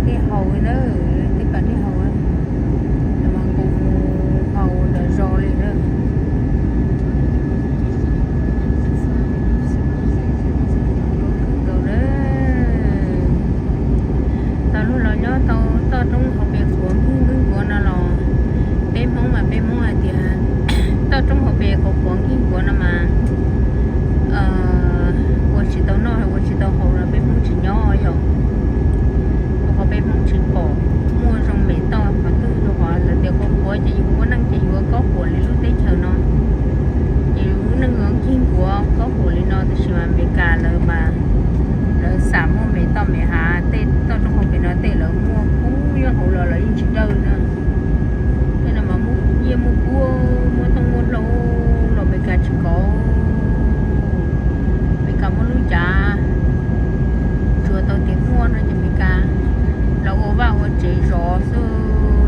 Dej haus na, tej pas dej haus, mas nqus haus ntawm zos li na. Tau luag los nyob tau toj roob hauv pes quav nkeeg nkeeg nkuav no los peb Hmoob mas peb Hmoob hais tias toj roob hauv pes quav quav nkeeg nkuav no mas ua tsis tau noj ua tsis tau haus los peb Hmoob tsis nyob yom. Rau qhov peb Hmoob tsis pom muaj zoo mem toj qhov twg, rau qhov lawv tias quav quav ces yus ua neej ces yuav kaub huam li lub teb chaws no. Ces yus lub neej yuav nkeeg nkuav kaub huam li no, tiam sis mas Amelikas lawv mas lawv xam muaj mem toj mem hav, tej toj roob hauv pes no tej lawv muaj kub nyob hauv los lawv yeej tsis dawj na. Tej no mas muaj nyiaj muaj kub, muaj tooj muaj hlau los Amelikas tsis kauv. Amelikas muaj lub cav tsuas tau tias muaj no ces Amelikas los ua vaj ua tsev zov xwb,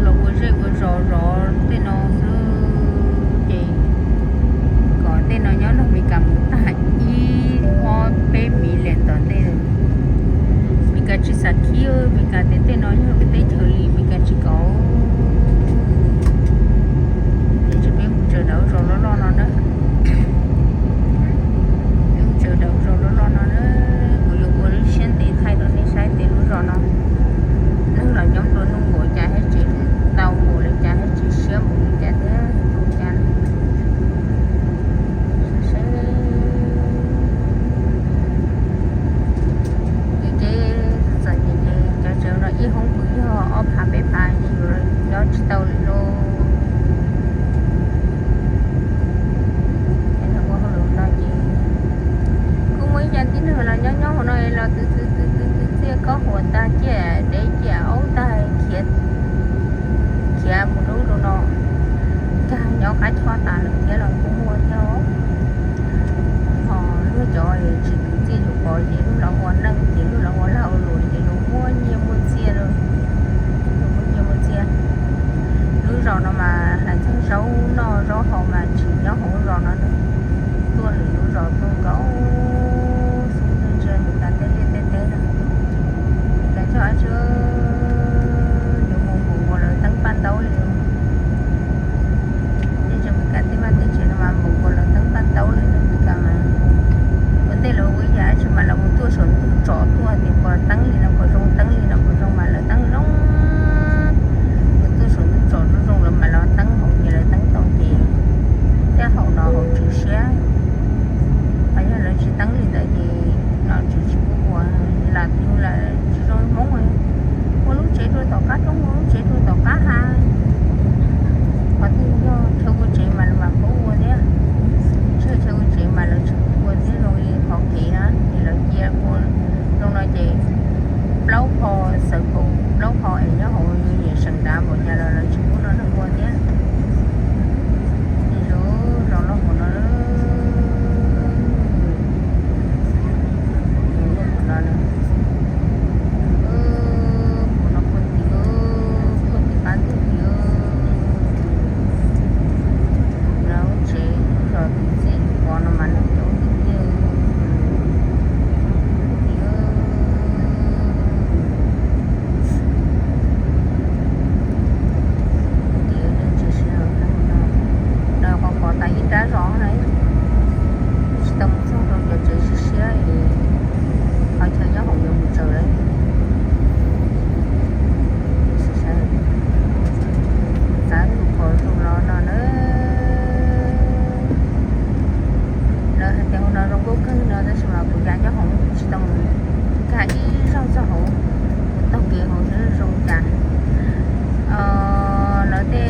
los ua zej ua zos zov tej no xwb. Ces kom tej no nyob nrog Amelikas mus tag ib ob peb million tom ntej. Amelikas tsis xam khib, Amelikas tias tej no yog lub teb chaws li Amelikas tsis kauv. Ces peb mus tsaws nram lub zos loj loj no na. Peb mus tsaws nram lub zos loj loj no na. Kuv yuav ua lub siab ntev thaij rau nej saib tias lub zos no neeg los nyob nplua nuj npaum cas, thiab tsev tau npaum li cas, thiab tsev siab npaum li cas thiab zoo li cas. Seb, ces txom nyem ces cov tsev no ib hoob pw yog ob phav peb phav ces yuav nyob tsis tau li lauj. Ua hauj lwm no ces kuj muaj ib co tib neeg los nyob nyob hauv no los twv twv twv twv twv txiaj, kaub huam tag ciaj dev ciaj aub tag khiav, khiav mus lub rau no, nkag nyob qab choj tas lawm thiab los kuj muaj thiab. Ho luag cov tsis twv txiaj yuav pov ces luag los ua neej ces luag los ua lag ua luam ces luag muaj nyiaj muaj txiaj lauj. Luag muaj nyiaj muaj txiaj. Lub zos no mas hais txog zaub noj zaub haus mas tsis nyob hauv lub zos no, tuaj lwm lub zos tuaj nkaus xwb, ntsia Meskas tej liaj tej teb no. Meskas cog dab tsi, yuav mus npaum nkaus lawv teeb paj ntaub li. Tej zaum Meskas tej vaj tej tsev no mas npaum nkaus lawv teeb paj ntaub li, Meskas mas ua ntej lawv ua ib yam dab tsi mas lawv mus tuaj saum ntuj tsom tuaj tias puas teeb li no, puas zoo teeb li no, puas zoo mas lawv teeb zoo. Mus tuaj saum ntuj tsom zoo zoo lawv mam los teeb hauv ces lawv teeb tau ces thiaj haum no haum tswv siab. Ho yog lawv tsis teeb li ntawd ces nom tswv tsis pub ua, lam yus lam tsis zoo Hmoob, ua lub tsev rau tom qab roob, ua lub tsev rau tom qab hav. Qhov twg yog chaw ua tsev mas lawv mam pub ua thiab, tsis yog chaw ua tsev mas lawv tsis pub ua thiab, zoo li qhov kev na ces lawv cia ua zoo no ces plaub pho xav kaum plaub pho es nyob hauv nyiam seem nrad npaum cas los lawv tsis pub no neeg ua thiab. Ces zoo, zoo loj hauv no, zoo loj hauv no, hauv no puag tim, puag tim qab ntug li. Lawv tsev zos twv txiaj yuav pov no mas neeg coob tiag tiag. Tias nej tsis sib haum no, qhov qhov tas ib nrab zos na, tsis tau mus txog rau cov tsev siab siab es qhov chaw nyob hauv yuav mus tsaws lawm. Txav tus qhov zoo los no na. Lawv hais tias hauv no zoo nkauj kawg no tab sis mas kuv cas nyob hauv tsis tau mus nkag ib zaug txog hauv, kuv taug kev hauv xwb zoo cas. Lawv tej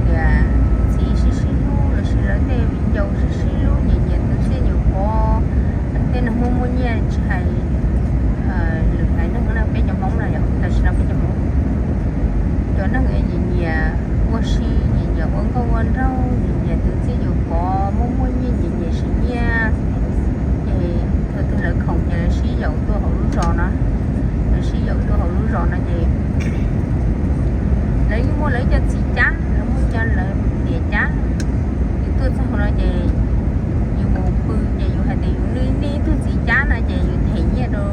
niam txiv sib sib hlub los sis lawv tej viv ncaus sib sib hlub nyiam nyiam twv txiaj yuav pov. Tej neeg muaj muaj nyiaj tsis hais lwm haiv neeg na, peb cov Hmoob na yom, tam sim no peb cov Hmoob cov neeg nyiam nyiam ua si, nyiam nyiam ua nkauj ua nraug, nyiam nyiam twv txiaj yuav pov, muaj muaj nyiaj nyiam nyiam siv nyiaj, ces thaum twg lawv khoom ces lawv sib yaum tuaj hauv lub zos no. Lawv sib yaum tuaj hauv lub zos no ces lawv yeej muaj lawv ib co txiv cab, lawv muaj co lawv niam cab. Yus tuaj txog no ces yus mus pw ces yus hais tias yus nij nij ib tug txiv cab no ces yus them nyiaj rau